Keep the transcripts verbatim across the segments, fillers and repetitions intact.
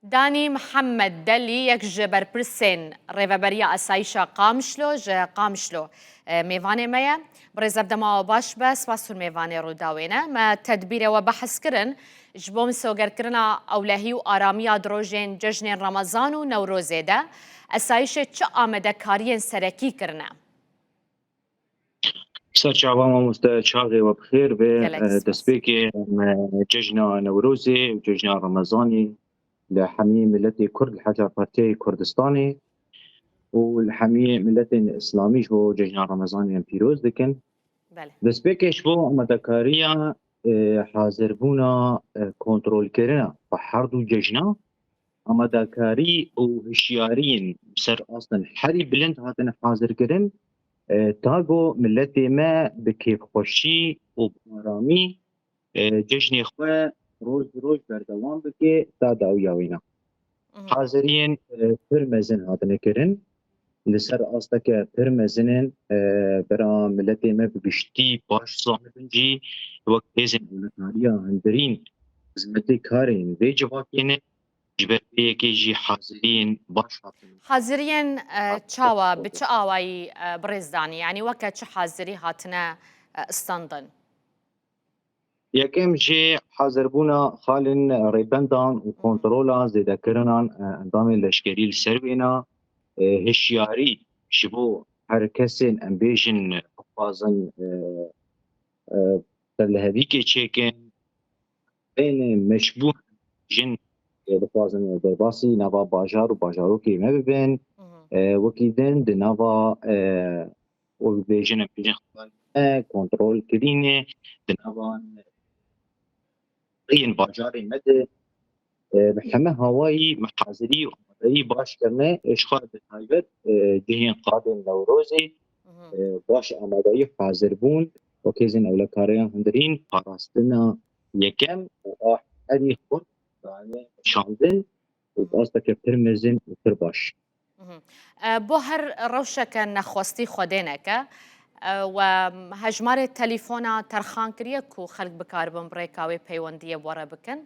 Danî Mihemed Delî, yek ji berpirsên Rêveberiya Asayîşa Qamişlo, ji Qamişlo, e, mêvanê me ye. Birêz, ev dema we baş be, spas hûn mêvanê Rûdawê ne. Me tedbîrê we behs kirin, ji bo misogerkirina ewlehî û aramiya di rojên cejnên Remezan û Newrozê de, esayîşê çi amadekariyên serekî kirine? Ser çava mamoste, çaxê we bi xêr be. Gelek spas. Destpêkê em, e, cejna Newrozê û cejna Remezanê li hemî miletê Kurd li her çar partiyê Kurdistanê û li hemî miletên Îslamî ji bo cejna Remezanê em pîroz dikin. Belê. Destpêkê ji bo amadekariya, e, hazirbûna, e, kontrolkirina bi her du cejna, amadekarî û hişyariyên ser astin herî bilind hatine hazirkirin, e, ta ku miletê me bi kêfxweşî û bi aramî, e, cejnê xwe roj bi roj berdewam bike ta dawiya wêna. Mhm. Haziriyên, e, pir mezin hatine kirin. Li ser asteke pir mezin in, e, bera miletê me bi giştî baş zanibin jî, wek hêzên ewlekariya hundirîn xizmetê karên vê civakê ne, ji ber vê yekê jî haziriyên baş hatin. Haziriyên, e, çawa, bi çi awayî, e, birêz Danî? Yanî weke çi hazirî hatine, e, istandin? Yekem jê hazirbûna xalên rêbendan û kontrola zêdekirinan, e, endamên leşkerî li ser wêna, e, hişyarî ji bo her kesên em bêjin bixwazin, e, e, serlihevîkê çêkin, bên meşbûh jin, e, dixwazin derbasî nava bajar û bajarokê me bibin. Mhm. E, wekî din di nava, e, û bêjin em bêjin xwedî me kontrol kirîne di nava yên bajarê me de, e, bi heme hawayî me hazirî û amadeyî baş kirine, e, ji xwe bi taybet, e, cihên qadên Newrozê, Mhm. e, baş amadeyî hazir bûn, wek hêzên ewlekariya hundirîn, parastina yekem û a herî xurt dane şandin û bi asteke pir mezin û pir baş. Mhm. E, bo her rewşeke nexwestî xwedê neke, e, we hejmarê telîfona terxan kiriye ku xelk bikaribin bi rêka wê peywendiyê bi we re bikin?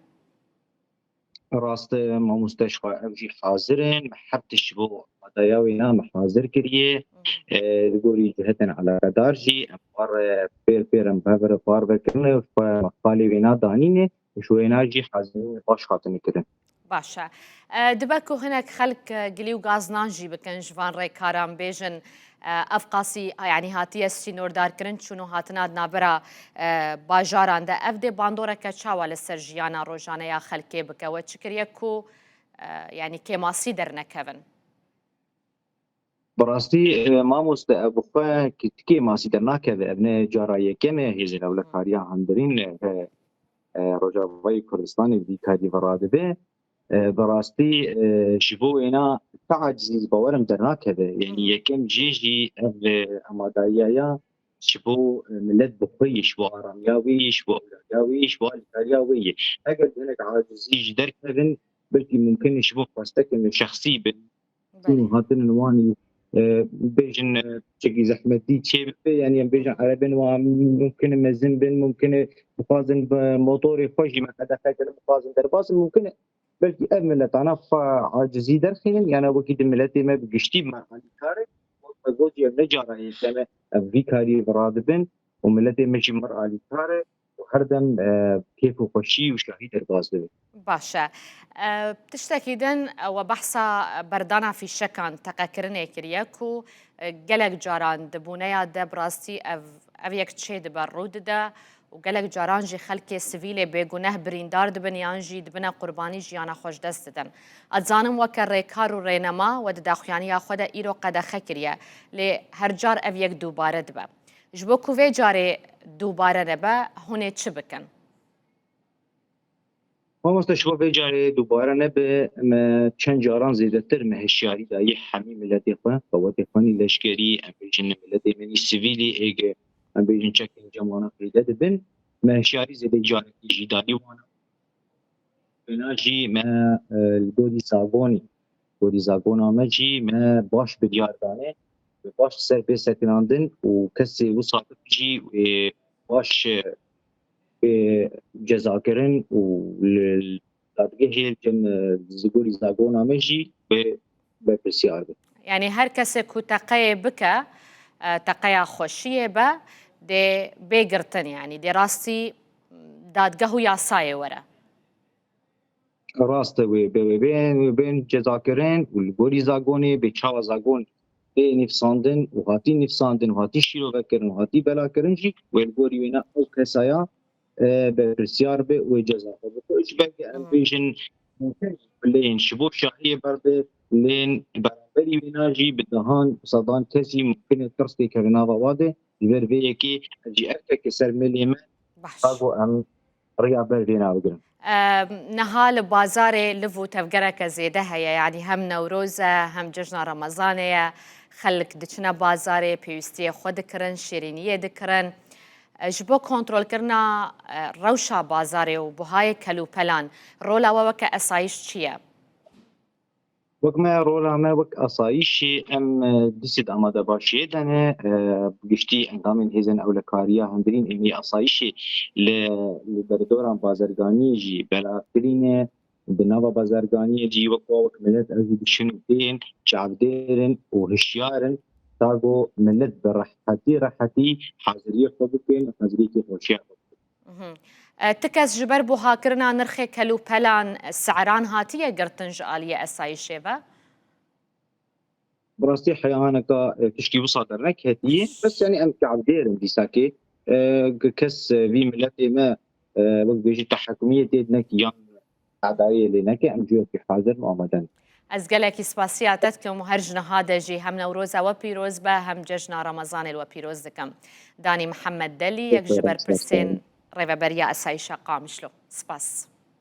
Rast e, mamoste, ji xwe ev jî hazir in. Me her tişt ji bo amadaya wêna me hazir kiriye. Mhm. E, li gorî cihetên eleqedar jî em xwe re pêr pêr em bi hev re parve kirine û ji xwe me qalê wêna danîne. Ji wêna jî haziriyên baş hatine kirin. Baş e. E, dibe ku hinek xelk, e, gilî û gaznan jî bikin ji van rêkaran, bêjin, e, ev qasî, yanî hatiye sînordarkirin, çûn û hatina di navbera, e, bajaran de. Ev dê bandoreke çawa li ser jiyana rojane ya xelkê bike? We çi kiriye ku, e, yanî kêmasî dernekevin? Bi rastî, e, mamoste, ev bi xwe ki tikê masî dernakeve. Ev ne cara yekem e hêzên ewlekariya hundirîn, e, e, Rojavayê Kurdistanê vî karî ve radibe. E, bi rastî, e, ji bo wêna ti acizî ji bawerim dernakeve. Yanî Hı hı. yekem cihê jî ev, e, amadariya ya ji bo, e, milet bi xwe yê, ji bo aramiya wê yê, ji bo ewladiya wê yê, ji bo alîkariya wê yê. Eger hinek acizî jî derkevin, belkî mumkin e ji bo xwestekên şexsî bin. Belê. Û hatinin wan, e, bêjin, e, piçekî zehmetî çê bibe, yanî em bêjin erebên wan mumkin e mezin bin, mumkin e bixwazin bi motorê xwe jî me qedexe kirin, bixwazin derbas in, mumkin e belkî ev miletana xwe acizî derxînin, yana wekî di miletê me bi giştî bi merhalî kar e, wek gotî ev ne cara yekem e, em vî karî bi radibin û miletê me jî merhalî kar e û her dem, e, kêf û xweşî û şahî derbas dibe. Baş e. E, tiştekî din, e, we behsa berdana fîşekan, teqekirinê kiriye ku, e, gelek caran di bûneya de bi rastî ev, ev yek çê dibe, rû dide û gelek caran jî xelkê sivîlê bêguneh birîndar dibin yan jî dibine qurbanî jiyana xwe ji dest didin. Ez dizanim weke rêkar û rênema we di daxuyaniya xwe de îro qedexe kiriye, lê her car ev yek dubare dibe. Ji bo ku vê carê dubare nebe, hûn ê çi bikin? Mamoste, ji bo vê carê dubare nebe, me çend caran zêdetir me hişyarî dayî hemî miletê xwe, qewetê xwe nî leşkerî, em bêjin miletê me nî sivîlî, êge em bêjin çekên cem wana qîde dibin. Me hişyarî zêde carekî jî dayî wana. Wêna jî me, e, li gorî zagonî, gorî zagona me jî me baş biryar dane. Baş ser bê sekinandin û kesê wisa jî, e, baş, e, bê cezakirin û li, dadgehê cem, e, zigorî zagona me jî bê berpirsiyar be. Yani her kesê ku teqeyê bike, e, teqeya xweşiyê be, dê bê girtin, yani dê rastî dadgeh û yasayê were. Rast e, wê be, wê bên, wê bên cezakirin û li gorî zagonê bê çawa zagon bê nivsandin û hatî nivsandin û hatî şîrovekirin û hatî belakirin jî wê li gorî wêna ew kesaya, e, berpirsiyar be û wê ceza xwe bixwe. Ji ber ku em bêjin, lên ji bo şahiyê berde, lên beraberî wêna jî bi dehan sedan kesî mumkin e tirs têkeve nava wa de. Ji ber vê yekê jî ev teke ser mêlê me, Baş. Ka ku em riya ber vêna bigirin. Em, niha li bazarê liv û tevgereke zêde heye, yanî hem Newroz e, hem cejna Remezanê ye. Xelk diçine bazarê, pêwîstiyê xwe dikirin, şêrîniyê dikirin. E, ji bo kontrolkirina, e, rewşa bazarê û buhayê kelûpelan, rola we weke esayîş çi ye? Wek me rola me wek asayîşê em, e, dîsê di amadebaşiyê de ne, e, bi giştî endamên hêzên ewlekariya hundirîn êmî asayîşê li, li derdoran bazerganiyê jî belavkirî ne, di nava bazerganiyê jî wek wa wek milet ev jî dişin û tên çavdêr in û hişyar in, ta ku milet bi rehetî rehetî haziriyê xwe bikin, haziriyekî xweşiya xwe bikin. Mhm. E, ti kes ji ber buhakirina nirxê kelûpelan, e, seran hatiye girtin ji aliyê esayîşê ve? Bi rastî heya haneka, e, tiştî wisa derneketiye. Bes yani em çavdêr in dîsakê, e, kes, e, vî miletê me, e, wek bêjî tehekumiyê tê neke yan tedayê lê neke, em cihekî hazir û amade ne. Ez gelekî spasiya te dikim û her ji niha de jî hem Newroza we pîroz be, hem cejna Remezanê li we pîroz dikim. Danî Mihemed Delî, yek ji berpirsên Rêveberiya Esayîşa Qamişlo. Spas.